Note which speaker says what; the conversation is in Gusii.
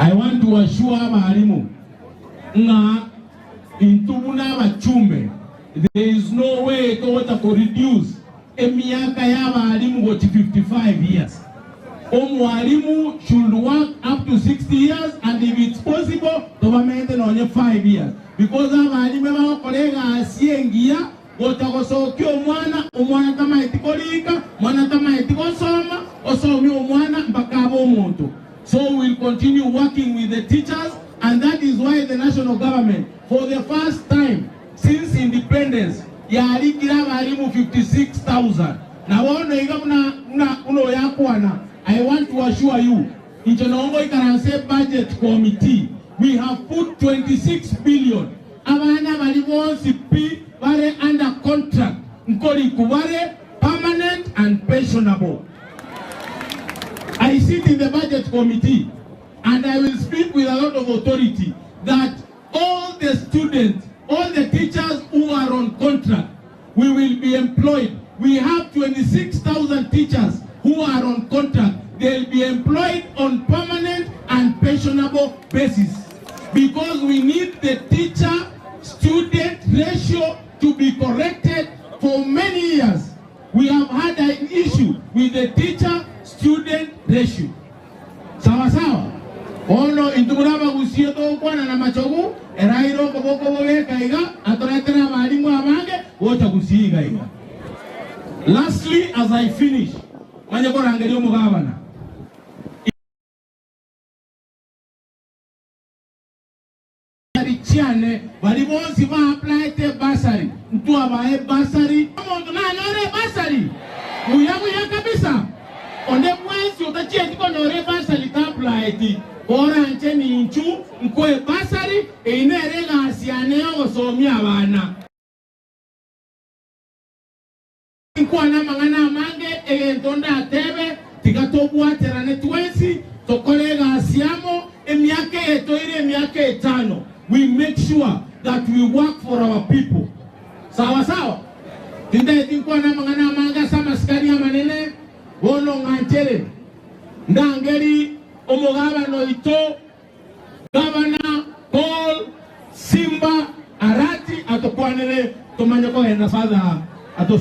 Speaker 1: I want to assure abalimu ng'a intwe buna abachumbe there is no way togocha ko reduce emiaka ya abalimu gochi 55 years. Omwalimu should work up to 60 years and if it's possible tobamente nonye 5 years because abalimu ebagokora egasi engiya gocha gosokia omwana, omwana tamaeti korika, omwana tamaeti gosoma, osomie omwana mpaka abe omonto. So we will continue working with the teachers and that is why the national government for the first time since independence yarikire abalimu 56,000 na bono iga buna buna buna oyakwana I want to assure you inche noo ngoikaransa ebudget committee we have put 26 billion abana baria bonsi pi bare under contract nkorikwa bare permanent and pensionable. I sit in the budget committee and I will speak with a lot of authority that all the students, all the teachers who are on contract, we will be employed. We have 26,000 teachers who are on contract. They'll be employed on permanent and pensionable basis because we need the teacher student ratio to be corrected for many years. We have had an issue with the teacher student ratio. Sawa sawa. Bono intwe buna abagusie togokwana na machogu, eraire okoboko bobeka iga, atoretere abalimu abange gocha gusii iga iga. Lastly, as I finish, manye korangeria omogabana. Bursary chiane, baria bonsi ba appliete ebursary, ntwabae ebursary. Omonto nanyore ebursary? Buya buya kabisa. Onde bwensi otachieti konyora ebursary ta applieti, koranche ninchu nkoe ebursary, eyio nere egasi yane yogosomia abana. Tinkwana amang'ana amange, egento ndatebe, tiga tobwaterane twensi, tokore egasi amo, emiaka eye toire emiaka etano, we make sure that we work for our people. Sawa sawa? Tintageti nkwane amang'ana amange ase amasikani amanene, bono ng'anchere ndangeri omogabana oito, Gavana Paul Simba Arati atokwanere tomanye kogenda further.